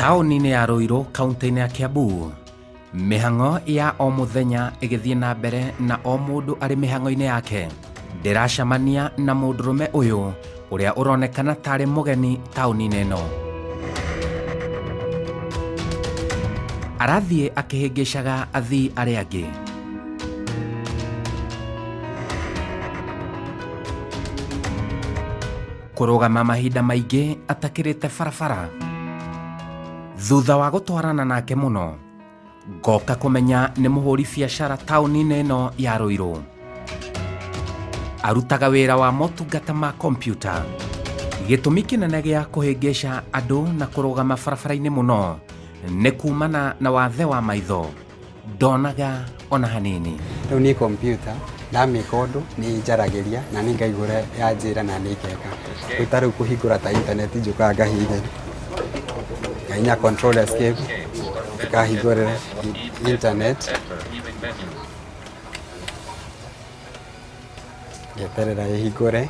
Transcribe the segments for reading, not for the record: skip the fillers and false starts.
Taũni-inĩ ya Ruiru, kaunti-inĩ ya Kiambu, mĩhang'o ya o mũthenya ĩgĩthiĩ na mbere na o mũndũ arĩ mĩhang'o-inĩ yake. Ndĩracemania na mũndũrũme ũyũ ũrĩa ũronekana tarĩ mũgeni taũni-inĩ ĩno. Arathiĩ akĩhĩngĩcaga athii arĩa angĩ. Kũrũgama mahinda maingĩ atakĩrĩte barabara. Thutha wa gũtwarana nake mũno, ngoka kũmenya nĩ mũhũri biacara taũni-inĩ ĩno ya Ruiru. Arutaga wĩra wa motungata ma kompiuta. Gĩtũmi kĩnene gĩa kũhĩngĩca andũ na kũrũgama barabara-inĩ mũno nĩ kumana na wathe wa maitho. Ndonaga ona hanini. Rĩu niĩ kompiuta ndamĩka ũndũ nĩ ĩnjaragĩria na niĩ ngaigua yanjĩra na niĩ ngeka. Rĩu ta rĩu kũhingũra ta intaneti njũkaga ngahihinya ngahihinya control escape ĩkahingũrĩra internet ngeterera ĩhingũre.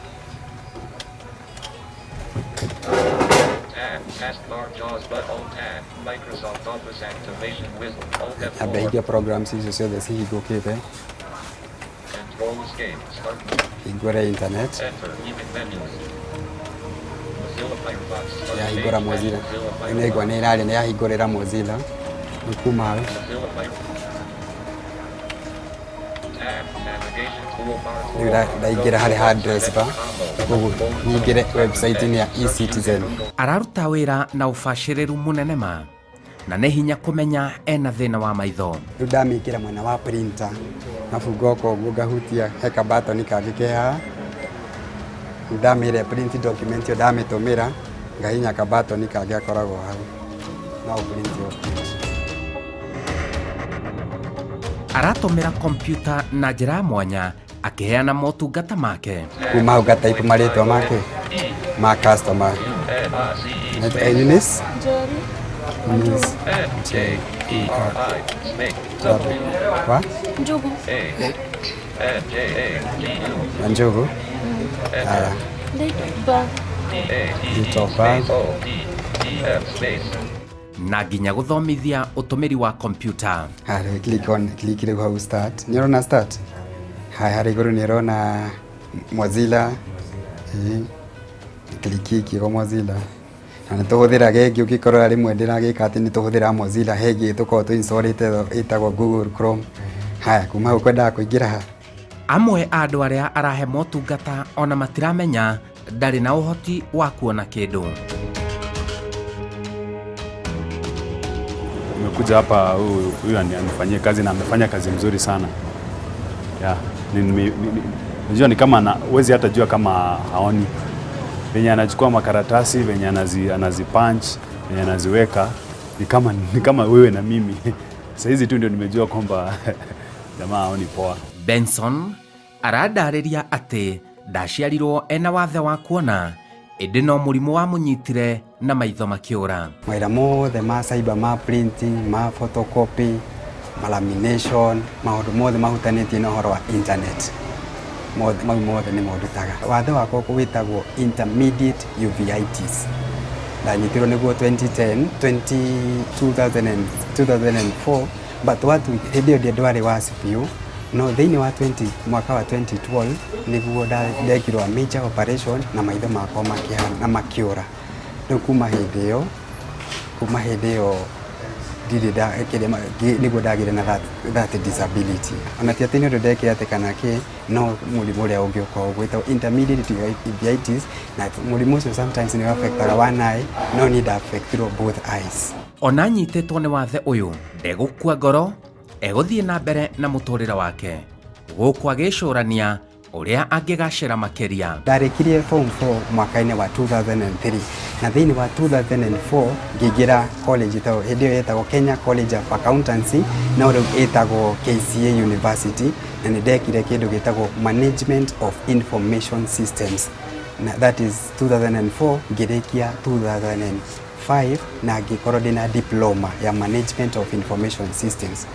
Nyambe hinge programs icio ciothe cihingũkĩte, hingũre internet, yahingũra Mozilla. Rĩu nĩngwa nĩ ĩraria nĩ yahingũrĩra Mozilla, nĩ kuma hau. Rĩu ndaingĩra harĩ ha address bar, koguo nyingĩre website-inĩ ya eCitizen. Araruta wĩra na ũbacĩrĩru mũnene ma, na nĩ hinya kũmenya ena thĩna wa maitho. Rĩu ndamĩkĩra mwena wa printer, ngabu ngoka ũguo ngahutia he ka button kangĩ ke haha, rĩu ndamĩra print document ĩyo ndamĩtũmĩra, ngahihinya ka button kangĩ gakoragwo hau, no ũ print ũ print. Aratũmĩra kompiuta na njĩra ya mwanya akĩheana motungata make. Kuma hau nga type marĩtwa make ma customer. Eunice. Eunice. J E R Wa? Njugu. Na Njugu. Haya. Date of birth. Date of birth. Na nginya gũthomithia ũtũmĩri wa kompiuta. Harĩa click on click rĩu hau start. Nĩ ũrona start? Haya harĩa igũrũ nĩ ũrona Mozilla. Ĩĩ. Click ikiuga Mozilla. Na nĩ tũhũthĩraga ĩngĩ ũngĩkorora rĩmwe ndĩragĩka atĩ nĩ tũhũthĩraga Mozilla he ĩngĩ tũkoragwo tũ install-ĩte ĩtagwo Google Chrome. Haya kuma hau kwendaga kũingĩra ha? Amwe a andũ arĩa arahe motungata ona matiramenya ndarĩ na ũhoti wa kuona kĩndũ. Nimekuja hapa huyu anifanyie kazi na amefanya kazi mzuri sana. Yeah, unajua ni kama huwezi hata jua kama haoni. Venye anachukua makaratasi, venye anazipunch, venye anaziweka, ni kama wewe na mimi. Saa hizi tu ndio nimejua kwamba jamaa haoni poa. Benson arandarĩria atĩ ndaciarirwo ena wathe wa kuona ĩndĩ no mũrimũ wamũnyitire na maitho makĩũra. Mawĩra mothe ma cyber, ma printing, ma photocopy, ma lamination, maũndũ mothe mahutanĩtie na ũhoro wa internet. Mothe, mau mothe nĩmo ndutaga. Wathe wakwa wĩtagwo intermediate uveitis. Ndanyitirwo nĩguo 2010, 20, 2000 2004, but watu hĩndĩ ĩyo ndwarĩ wa biũ, no thĩinĩ wa 20, mwaka wa 2012 nĩguo ndekirwo a major operation na maitho makwa makĩhana na makĩũra. Rĩu kuma hĩndĩ ĩyo ndirĩ nda kĩrĩa nĩguo ndagĩire na that disability. Ona ti atĩ nĩ ũndũ ndekire atĩ kana kĩ, no mũrimũ ũrĩa ũngĩũka ũguo wĩtagwo intermediate uveitis, na mũrimũ ũcio sometimes nĩ affectaga one eye, no niĩ nda affectirwo both eyes. Ona anyitĩtwo nĩ wathe ũyũ ndegũkua ngoro, egũthiĩ na mbere na mũtũrĩre wake gũkũ agĩcũrania ũrĩa angĩgacĩra makĩria. Ndarĩkirie form 4 mwaka-inĩ wa 2003 na thĩinĩ wa 2004 ngĩingĩra college ĩtagwo, hĩndĩ ĩyo yetagwo Kenya College of Accountancy, no rĩu ĩtagwo KCA University, na nĩ ndekire kĩndũ gĩtagwo Management of Information Systems, na that is 2004 ngĩrĩkia 2005 na ngĩkorwo ndĩna diploma ya Management of Information Systems.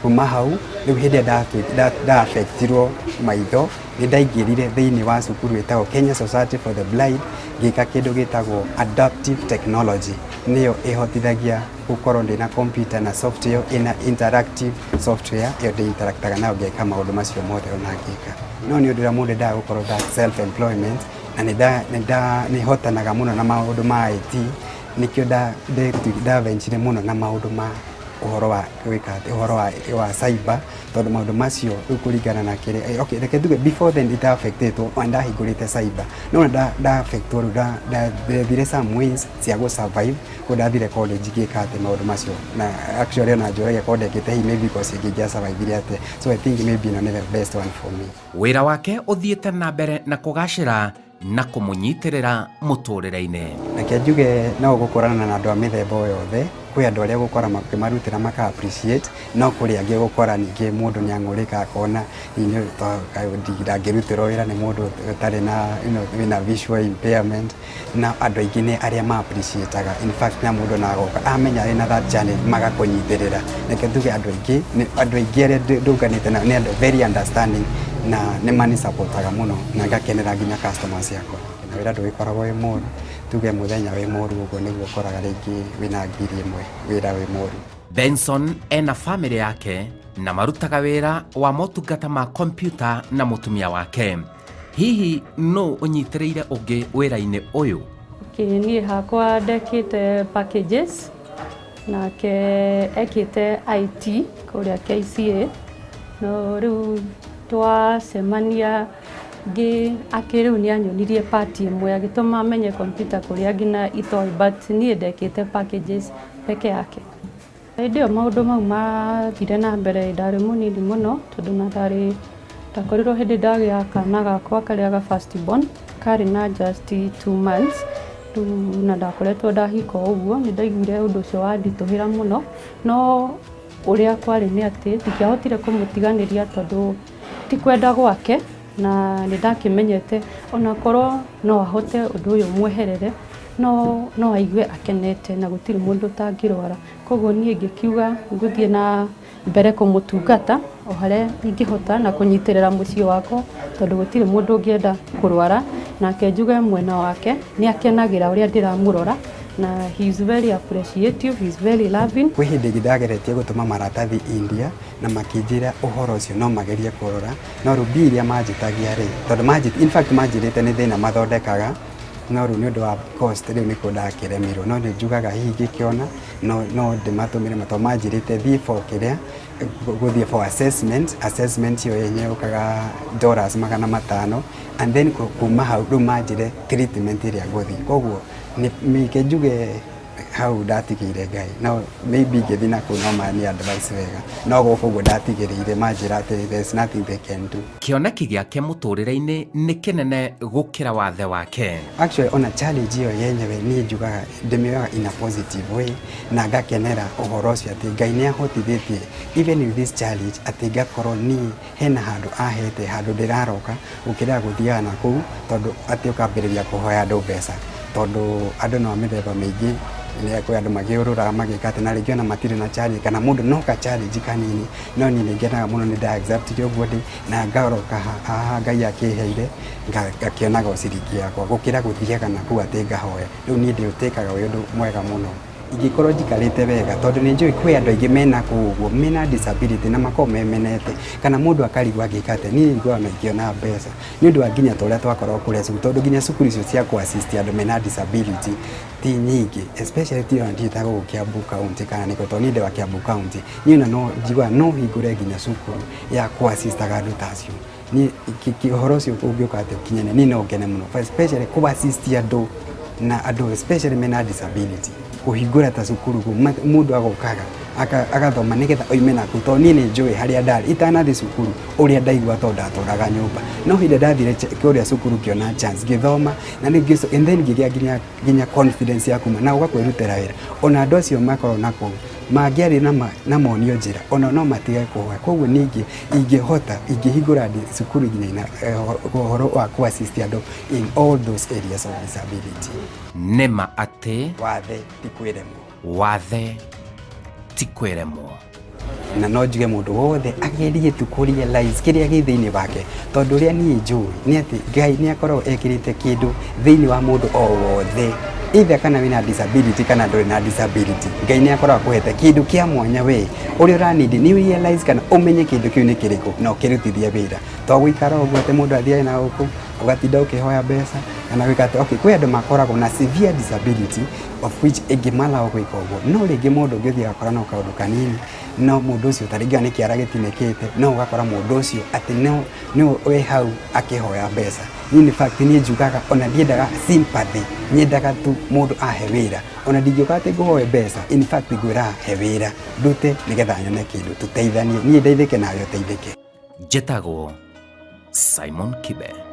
Kuma hau rĩu hĩndĩ ĩrĩa ndaafectirwo maitho, nĩ ndaingĩrire thĩinĩ wa cukuru ĩtagwo Kenya Society for the Blind, ngĩka kĩndũ gĩtagwo adaptive technology, nĩyo ĩhotithagia gũkorwo ndĩna computer na software ĩna interactive software ĩyo ndĩ interactaga nayo ngeka maũndũ macio mothe ona ngĩka. No nĩ ũndũ ũrĩa mũndũ endaga gũkorwo that self employment, na nĩ hotanaga mũno na maũndũ ma IT, nĩkĩo ndaventure mũno na maũndũ ma ũhoro wa gwĩka atĩ ũhoro wa cyber, tondũ maũndũ macio rĩu kũringana na kĩrĩa, okay, reke nduge before then ita-affectĩtwo ona ndahingũrĩte cyber, no nda-affectwo rĩu ndethire some ways cia gũ survive. Kũu ndathire college ngĩka atĩ maũndũ macio, na actually ona njũragia korwo ndekĩte hihi maybe course ĩngĩ ingĩa survive atĩa. So I think maybe ĩno nĩ the best one for me. Wĩra wake ũthiĩte na mbere na kũgacĩra na kũmũnyitĩrĩra mũtũrĩre-inĩ. Reke njuge no ũgũkorana na andũ a mĩthemba o yothe. Kwĩ andũ arĩa ũgũkora makĩmarutĩra maka appreciate, no kũrĩ angĩ ũgũkora ningĩ mũndũ nĩ ang'ũrĩka akona ndangĩrutĩrwo wĩra nĩ mũndũ ũtarĩ na wĩna visual impairment. Na andũ aingĩ nĩ arĩa ma appreciate-aga, in fact na mũndũ na agoka amenya wĩna that challenge magakũnyitĩrĩra. Reke njuge andũ aingĩ arĩa ndũnganĩte nao nĩ andũ very understanding na nĩ mani supportaga mũno, na ngakenera nginya customers akwa. Na wĩra ndũgĩkoragwo wĩ mũru, tuge mũthenya wĩ mũru ũguo nĩguo ũkoraga rĩngĩ wĩna 1000 wĩra wĩ mũru. Benson ena famĩlĩ yake na marutaga wĩra wa motungata ma kompiuta na mũtumia wake. Hihi nũ ũnyitĩrĩire ũngĩ wĩra-inĩ ũyũ? Okay, niĩ hakwa ndekĩte packages, nake ekĩte IT kũrĩa KCA. No rĩu twacemania ngĩ akĩ rĩu nĩ anyonirie part ĩmwe agĩtũma menye computer kũrĩa nginya itoĩ, but niĩ ndekĩte packages peke yake. Hĩndĩ ĩyo maũndũ mau mathire na mbere ndarĩ mũnini mũno, tondũ na ndarĩ ndakorirwo hĩndĩ ndagĩa kana gakwa karĩa ga first born karĩ na just 2 months rĩu, na ndakoretwo ndahika o ũguo. Nĩ ndaiguire ũndũ ũcio wanditũhĩra mũno, no ũrĩa kwarĩ nĩ atĩ ndingĩahotire kũmũtiganĩria tondũ ti kwenda gwake, na nĩ ndakĩmenyete onakorwo no ahote ũndũ ũyũ mweherere, no aigue akenete na gũtirĩ mũndũ ũtangĩrwara. Koguo niĩ ngĩkiuga ngũthiĩ na mbere kũmũtungata o harĩa ingĩhota na kũnyitĩrĩra mũciĩ wakwa, tondũ gũtirĩ mũndũ ũngĩenda kũrwara. Nake njuge mwena wake nĩ akenagĩra ũrĩa ndĩramũrora, na he is very appreciative, he is very loving. Kwĩ hĩndĩ ĩngĩ ndageretie gũtũma maratathi India na makĩnjĩra ũhoro ũcio no magerie kũrora, no rĩu mbia iria manjĩtagia rĩ, tondũ in fact manjĩrĩte nĩ thĩna mathondekaga, no rĩu nĩ ũndũ wa cost rĩu nĩkuo ndakĩremirwo. No nĩ njugaga hihi ngĩkĩona no ndĩmatũmĩre, tondũ manjĩrĩte thiĩ for kĩrĩa gũthiĩ for assessment. Assessment ĩyo yenyewe yũkaga dollars 500, and then kuma hau rĩu manjĩre treatment ĩrĩa ngũthiĩ. Koguo nĩ njuge hau ndatigĩire Ngai, no maybe ingĩthiĩ na kũu no mani advice wega, no gũkũ ũguo ndatigĩrĩire manjĩra atĩ there's nothing they can do. Kĩoneki gĩake mũtũrĩre-inĩ nĩ kĩnene gũkĩra wathe wake. Actually ona challenge ĩyo yenyewe niĩ njugaga ndĩmĩoyaga in a positive way, na ngakenera ũhoro ũcio atĩ Ngai nĩ ahotithĩtie even with this challenge atĩ ngakorwo niĩ hena handũ ahete handũ ndĩraroka gũkĩra gũthiaga na kũu, tondũ atĩ ũkambĩrĩria kũhoya andũ mbeca, tondũ andũ no a mĩthemba mĩingĩ. Nĩ kwĩ andũ magĩũrũraga magĩka atĩ na rĩngĩ ona matirĩ na challenge, kana mũndũ no ka challenge kanini, no niĩ nĩ ngenaga mũno nĩ nda accept ũguo ndĩ na ngaroka haha Ngai akĩheire ngakĩonaga o ciringi yakwa gũkĩra gũthiaga na kũu atĩ ngahoya. Rĩu niĩ ndĩũtĩkaga wĩ ũndũ mwega mũno ingĩkorwo njikarĩte wega, tondũ nĩ njũĩ kwĩ andũ aingĩ mena kũu ũguo mena disability na makoragwo memenete, kana mũndũ akarigwo angĩka atĩa. Niĩ njiguaga ona ingĩona mbeca nĩ ũndũ wa nginya ta ũrĩa twakorwo kũrĩa cukuru, tondũ nginya cukuru icio cia kũ assist andũ mena disability ti nyingĩ, especially ti ona ndiĩta gũkũ Kiambu County kana nĩkũ, tondũ niĩ ndĩ wa Kiambu County. Niĩ ona no njiguaga no hingũre nginya cukuru ya kũ assistaga andũ ta acio. Niĩ ũhoro ũcio ũngĩũka atĩ ũkinyane, niĩ no ngene mũno, especially kũ assist andũ na andũ especially mena disability, kũhingũra ta cukuru kũu mũndũ agokaga agathoma nĩgetha oime naku, tondũ niĩ nĩ njũĩ harĩa ndarĩ itanathiĩ cukuru ũrĩa ndaigua, tondũ ndatũraga nyũmba, no hĩndĩ ndathire kũrĩa cukuru ngĩona chance ngĩthoma na rĩu and then ngĩgĩa nginya confidence ya kuma na ũgakwĩrutĩra wĩra. Ona andũ acio makorwo na kũu mangĩarĩ na monio njĩra, ona no matige kũhoya. Koguo ningĩ ingĩhota ingĩhingũra cukuru nginya ina ũhoro wa kũ assist andũ in all those areas of disability. Nĩma atĩ wathe ti kwĩremwo. Wathe ti kwĩremwo. Na no njuge mũndũ wothe agerie tu kũ realize kĩrĩa gĩ thĩinĩ wake, tondũ ũrĩa niĩ njũĩ nĩ atĩ Ngai nĩ akoragwo ekĩrĩte kĩndũ thĩinĩ wa mũndũ o wothe, either kana wĩna disability kana ndũrĩ na disability, Ngai nĩ akoragwo akũhete kĩndũ kĩa mwanya. We ũrĩa ũranindi nĩ realize kana ũmenye kĩndũ kĩu nĩ kĩrĩkũ na ũkĩrutithie wĩra, to gũikara ũguo atĩ mũndũ athiage na gũkũ ũgatinda ũkĩhoya mbeca kana gwĩka atĩ. Okay, kwĩ andũ makoragwo na severe disability of which ĩngĩmalaũ gwĩka ũguo, no rĩngĩ mũndũ ũngĩ ũthiaga akora no kaũndũ kanini, no mũndũ ũcio ta rĩngĩ nĩ kĩara gĩtinĩkĩte, no ũgakora mũndũ ũcio atĩ no nĩwe wĩ hau akĩhoya mbeca. Niĩ in fact niĩ njugaga ona ndiendaga sympathy, nyendaga tu mũndũ ahe wĩra. Ona ndingĩũka atĩ ngũhoe mbeca, in fact ngwĩra he wĩra ndute nĩgetha nyone kĩndũ, tũteithanie, niĩ ndeithĩke nawe ũteithĩke. Njĩtagwo Simon Kibe.